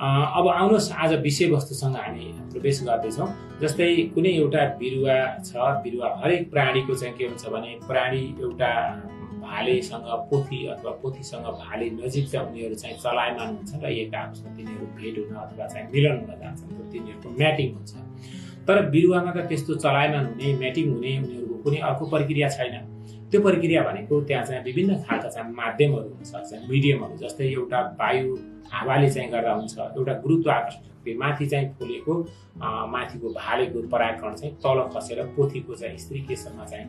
अब आउनुहोस् आज विषयवस्तुसँग हामी प्रवेश गर्दैछौँ। जस्तै कुनै एउटा बिरुवा छ, बिरुवा हरेक प्राणीको चाहिँ के हुन्छ भने प्राणी एउटा भालेसँग पोथी अथवा पोथीसँग भाले नजिक चाहिँ उनीहरू चाहिँ चलायमान हुन्छन् र एक आपसमा तिनीहरू भेट हुन अथवा चाहिँ मिलन हुन जान्छन् र तिनीहरूको म्याटिङ हुन्छ। तर बिरुवामा त त्यस्तो चलायमान हुने म्याटिङ हुने उनीहरूको कुनै अर्को प्रक्रिया छैन। त्यो प्रक्रिया भनेको त्यहाँ चाहिँ विभिन्न खालका चाहिँ माध्यमहरू हुनसक्छ, मिडियमहरू। जस्तै एउटा वायु हावाले चाहिँ गर्दा हुन्छ, एउटा गुरुत्वाकर्षण शक्ति माथि चाहिँ फुलेको माथिको भालेको परागकण चाहिँ तल खसेर पोथीको चाहिँ स्त्री केशरमा चाहिँ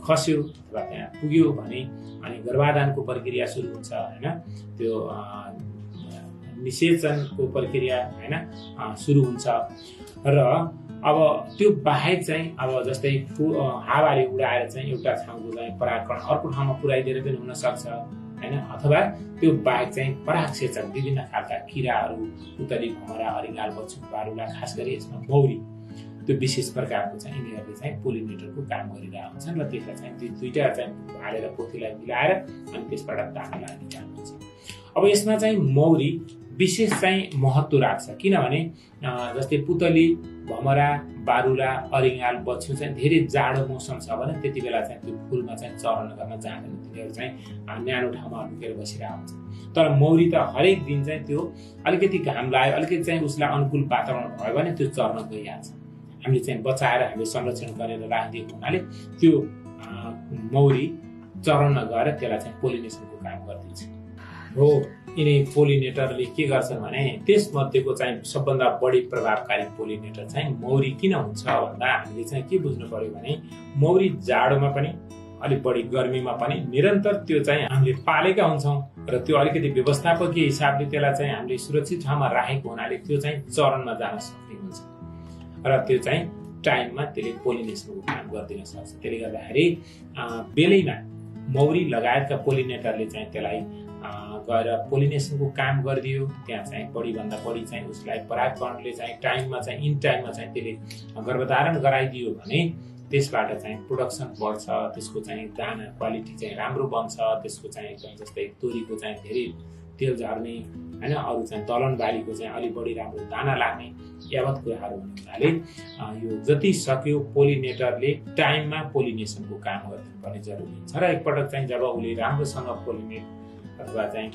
खस्यो अथवा त्यहाँ पुग्यो भने अनि गर्भाधानको प्रक्रिया सुरु हुन्छ होइन। त्यो निषेचनको प्रक्रिया होइन सुरु हुन्छ। र अब त्यो बाहेक चाहिँ अब जस्तै हावाले उडाएर चाहिँ एउटा ठाउँको चाहिँ परागकण अर्को ठाउँमा पुर्याइदिएर पनि हुनसक्छ होइन। अथवा त्यो बाहेक चाहिँ परागसेचन विभिन्न खालका किराहरू, पुतली, भमरा, अरिगाल, बच्चु, बारुला, खास गरी यसमा मौरी, त्यो विशेष प्रकारको चाहिँ यिनीहरूले चाहिँ पोलिनेटरको काम गरिरहेको हुन्छन् र त्यसलाई चाहिँ दुईटा चाहिँ हालेर पोथीलाई मिलाएर अनि त्यसबाट दाना लाग्ने काम हुन्छ। अब यसमा चाहिँ मौरी विशेष चाहिँ महत्त्व राख्छ, किनभने जस्तै पुतली, भमरा, बारुला, अरिगाल, बच्चु चाहिँ धेरै जाडो मौसम छ भने त्यति बेला चाहिँ त्यो फुलमा चाहिँ चरण गर्न जाँदैन, तिनीहरू चाहिँ न्यानो ठाउँमा लुकेर बसिरहेको हुन्छ। तर मौरी त हरेक दिन चाहिँ त्यो अलिकति घाम लाग्यो, अलिकति चाहिँ उसलाई अनुकूल वातावरण भयो भने त्यो चर्न गइहाल्छ। हामीले चाहिँ बचाएर हामीले संरक्षण गरेर राखिदिएको हुनाले त्यो मौरी चरण गएर त्यसलाई चाहिँ पोलिनेसनको काम गरिदिन्छ हो। यिनी पोलिनेटरले के गर्छन् भने त्यसमध्येको चाहिँ सबभन्दा बढी प्रभावकारी पोलिनेटर चाहिँ मौरी किन हुन्छ भन्दा हामीले चाहिँ के बुझ्नु पर्यो भने मौरी जाडोमा पनि अलिक बढी गर्मीमा पनि निरन्तर त्यो चाहिँ हामीले पालेका हुन्छौँ र त्यो अलिकति व्यवस्थापकीय हिसाबले त्यसलाई चाहिँ हामीले सुरक्षित ठाउँमा राखेको हुनाले त्यो चाहिँ चरणमा जान सक्ने हुन्छ र त्यो चाहिँ टाइममा त्यसले पोलिनेसनको काम गरिदिन सक्छ। त्यसले गर्दाखेरि बेलैमा मौरी लगायतका पोलिनेटरले चाहिँ त्यसलाई गएर पोलिनेसनको काम गरिदियो। त्यहाँ चाहिँ बढीभन्दा बढी चाहिँ उसलाई परागकणले चाहिँ टाइममा चाहिँ इन टाइममा चाहिँ त्यसले गर्भधारण गराइदियो भने त्यसबाट चाहिँ प्रोडक्सन बढ्छ, त्यसको चाहिँ दाना क्वालिटी चाहिँ राम्रो बन्छ, त्यसको चाहिँ एकदम जस्तै तोरीको चाहिँ धेरै तेल झर्ने होइन, अरू चाहिँ दलहन बालीको चाहिँ अलिक बढी राम्रो दाना लाग्ने यावत कुराहरू हुने हुनाले यो जति सक्यो पोलिनेटरले टाइममा पोलिनेसनको काम गर्नुपर्ने जरुरी हुन्छ। र एकपटक चाहिँ जब उसले राम्रोसँग पोलिनेट अथवा चाहिँ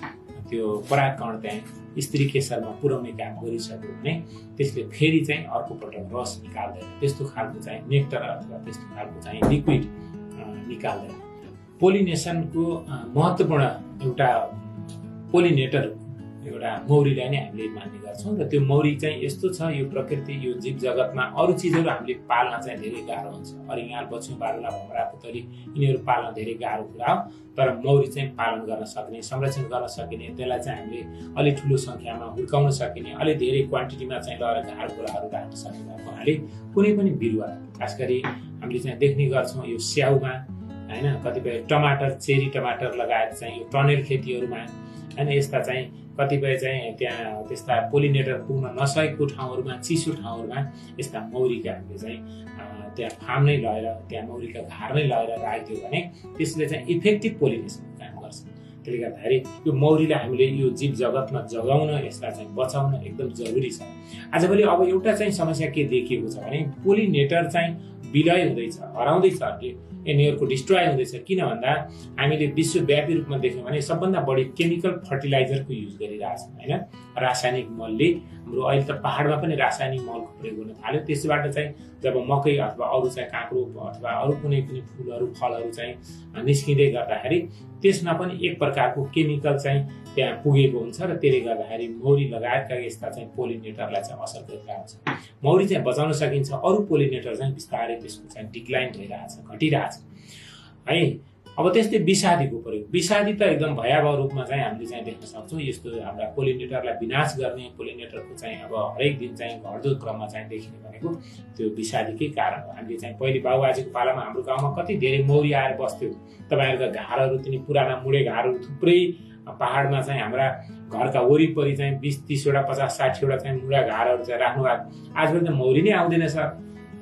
त्यो परागकण चाहिँ स्त्री केशरमा पुर्याउने काम गरिसक्यो भने त्यसले फेरि चाहिँ अर्को पटक रस निकाल्दैन, त्यस्तो खालको चाहिँ नेक्टर अथवा त्यस्तो खालको चाहिँ लिक्विड निकाल्दैन। पोलिनेसनको महत्त्वपूर्ण एउटा पोलिनेटर एउटा मौरीलाई नै हामीले मान्ने गर्छौँ र त्यो मौरी चाहिँ यस्तो छ, यो प्रकृति यो जीव जगतमा अरू चिजहरू हामीले पाल्न चाहिँ धेरै गाह्रो हुन्छ। अरिगाल, बच्चु, बारुला, भमरा, पुतली यिनीहरू पाल्न धेरै गाह्रो कुरा हो। तर मौरी चाहिँ पालन गर्न सक्ने, संरक्षण गर्न सकिने, त्यसलाई चाहिँ हामीले अलिक ठुलो सङ्ख्यामा हुर्काउन सकिने, अलिक धेरै क्वान्टिटीमा चाहिँ लगेर घाड कुराहरू राख्न सकिने हुनाले कुनै पनि बिरुवा खास गरी हामीले चाहिँ देख्ने गर्छौँ यो स्याउमा होइन, कतिपय टमाटर, चेरी टमाटर लगायत चाहिँ यो टनेल खेतीहरूमा होइन, यस्ता चाहिँ कतिपय चाहिँ त्यहाँ त्यस्ता पोलिनेटर पुग्न नसकेको ठाउँहरूमा, चिसो ठाउँहरूमा यस्ता मौरीका हामीले चाहिँ त्यहाँ फार्म नै लगेर त्यहाँ मौरीका घर नै लगेर राखिदियो भने त्यसले चाहिँ इफेक्टिभ पोलिनेसनको काम गर्छ। त्यसले गर्दाखेरि यो मौरीलाई हामीले यो जीव जगतमा जगाउन, यसलाई चाहिँ बचाउन एकदम जरुरी छ। आजभोलि अब एउटा चाहिँ समस्या के देखिएको छ भने पोलिनेटर चाहिँ विलय हुँदैछ, हराउँदैछ, यिनीहरूको डिस्ट्रोय हुँदैछ। किन भन्दा हामीले विश्वव्यापी रूपमा देख्यौँ भने सबभन्दा बढी केमिकल फर्टिलाइजरको युज गरिरहेछौँ होइन, रासायनिक मलले। हाम्रो अहिले त पहाडमा पनि रासायनिक मलको प्रयोग गर्न थाल्यो। त्यसबाट चाहिँ जब मकै अथवा अरू चाहिँ काँक्रो अथवा अरू कुनै पनि फुलहरू फलहरू चाहिँ निस्किँदै गर्दाखेरि त्यसमा पनि एक प्रकारको केमिकल चाहिँ त्यहाँ पुगेको हुन्छ र त्यसले गर्दाखेरि मौरी लगायतका यस्ता चाहिँ पोलिनेटरलाई चाहिँ असर गरिरहेको हुन्छ। मौरी चाहिँ बचाउन सकिन्छ, अरू पोलिनेटर चाहिँ बिस्तारै त्यसको चाहिँ डिक्लाइन भइरहेछ, घटिरहेछ है। अब त्यस्तै विषादीको प्रयोग, विषादी त एकदम भयावह रूपमा चाहिँ हामीले चाहिँ देख्न सक्छौँ। यस्तो हाम्रा पोलिनेटरलाई विनाश गर्ने, पोलिनेटरको चाहिँ अब हरेक दिन चाहिँ घट्दो क्रममा चाहिँ देखिने भनेको त्यो विषादीकै कारण हो। हामीले चाहिँ पहिले बाबुआजीको पालामा हाम्रो गाउँमा कति धेरै मौरी आएर बस्थ्यो। तपाईँहरूका घरहरू तिनी पुराना मुडे घरहरू थुप्रै पहाडमा चाहिँ हाम्रा घरका वरिपरि चाहिँ 20-30वटा 50-60वटा चाहिँ मुडा घरहरू चाहिँ राख्नु भएको। आजभोलि त मौरी नै आउँदैन सर,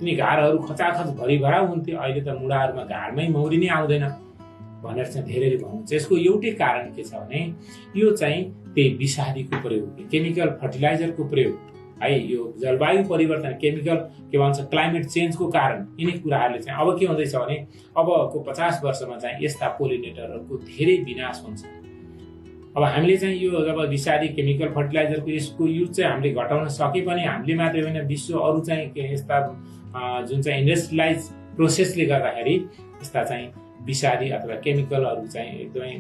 तिनी घरहरू खचाखच भरिभराउ हुन्थ्यो। अहिले त मुडाहरूमा घरमै मौरी नै आउँदैन भनेर चाहिँ धेरैले भन्नुहुन्छ। यसको एउटै कारण के छ भने यो चाहिँ त्यही विषादीको प्रयोग, केमिकल फर्टिलाइजरको प्रयोग है, यो जलवायु परिवर्तन, केमिकल के भन्छ क्लाइमेट चेन्जको कारण यिनै कुराहरूले चाहिँ अब के हुँदैछ भने अबको 50 वर्षमा चाहिँ यस्ता पोलिनेटरहरूको धेरै विनाश हुन्छ। अब हामीले चाहिँ यो जब विषादी केमिकल फर्टिलाइजरको यसको युज चाहिँ हामीले घटाउन सके पनि हामीले मात्रै होइन, विश्व अरू चाहिँ यस्ता जुन चाहिँ इन्डस्ट्रियलाइज प्रोसेसले गर्दाखेरि यस्ता चाहिँ विषादी अथवा केमिकलहरू चाहिँ एकदमै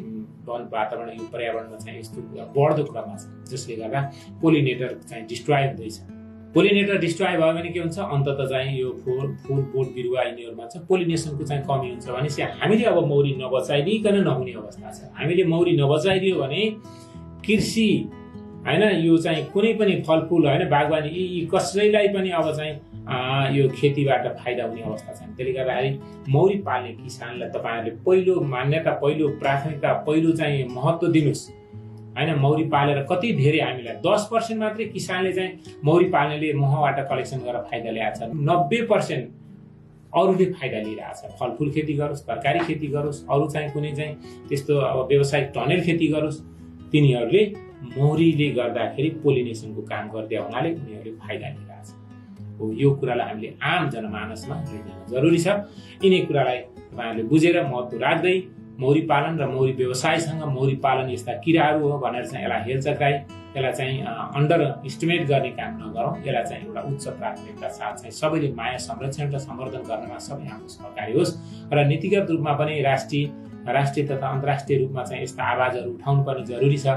वन वातावरण यो पर्यावरणमा चाहिँ यस्तो बढ्दो क्रममा छ, जसले गर्दा पोलिनेटर चाहिँ डिस्ट्रोय हुँदैछ। पोलिनेटर डिस्ट्रोय भयो भने के हुन्छ, अन्ततः चाहिँ यो फुल बोट बिरुवा यिनीहरूमा चाहिँ पोलिनेसनको चाहिँ कमी हुन्छ। भनेपछि हामीले अब मौरी नबचाइदिकन नहुने अवस्था छ। हामीले मौरी नबचाइदियो भने कृषि होइन, यो चाहिँ कुनै पनि फलफुल होइन, बागवानी यी कसैलाई पनि अब चाहिँ यो खेतीबाट फाइदा हुने अवस्था छैन। त्यसले गर्दाखेरि मौरी पाल्ने किसानलाई तपाईँहरूले पहिलो मान्यता, पहिलो प्राथमिकता, पहिलो चाहिँ महत्त्व दिनुहोस् होइन। मौरी पालेर कति धेरै हामीलाई 10% मात्रै किसानले चाहिँ मौरी पाल्नेले महबाट कलेक्सन गरेर फाइदा ल्याएको छ, 90% अरूले फाइदा लिइरहेछ। फलफुल खेती गरोस्, तरकारी खेती गरोस्, अरू चाहिँ कुनै चाहिँ त्यस्तो अब व्यावसायिक टनेल खेती गरोस्, तिनीहरूले मौरीले गर्दाखेरि पोलिनेसनको काम गर्दै हुनाले उनीहरूले फाइदा लिइरहेछ। हो, यो कुरालाई हामीले आम जनमानसमा लैजान जरुरी छ। यिनै कुरालाई तपाईँहरूले बुझेर महत्त्व राख्दै मौरी पालन र मौरी व्यवसायसँग मौरी पालन यस्ता किराहरू हो भनेर चाहिँ यसलाई हेलचक्राई, यसलाई चाहिँ अन्डर इस्टिमेट गर्ने काम नगरौँ। यसलाई चाहिँ एउटा उच्च प्राथमिकता साथ चाहिँ सबैले माया, संरक्षण र सम्वर्धन गर्नमा सबै हाम्रो सहकारी होस् र नीतिगत रूपमा पनि राष्ट्रिय तथा अन्तर्राष्ट्रिय रूपमा चाहिँ यस्ता आवाजहरू उठाउनु पनि जरुरी छ।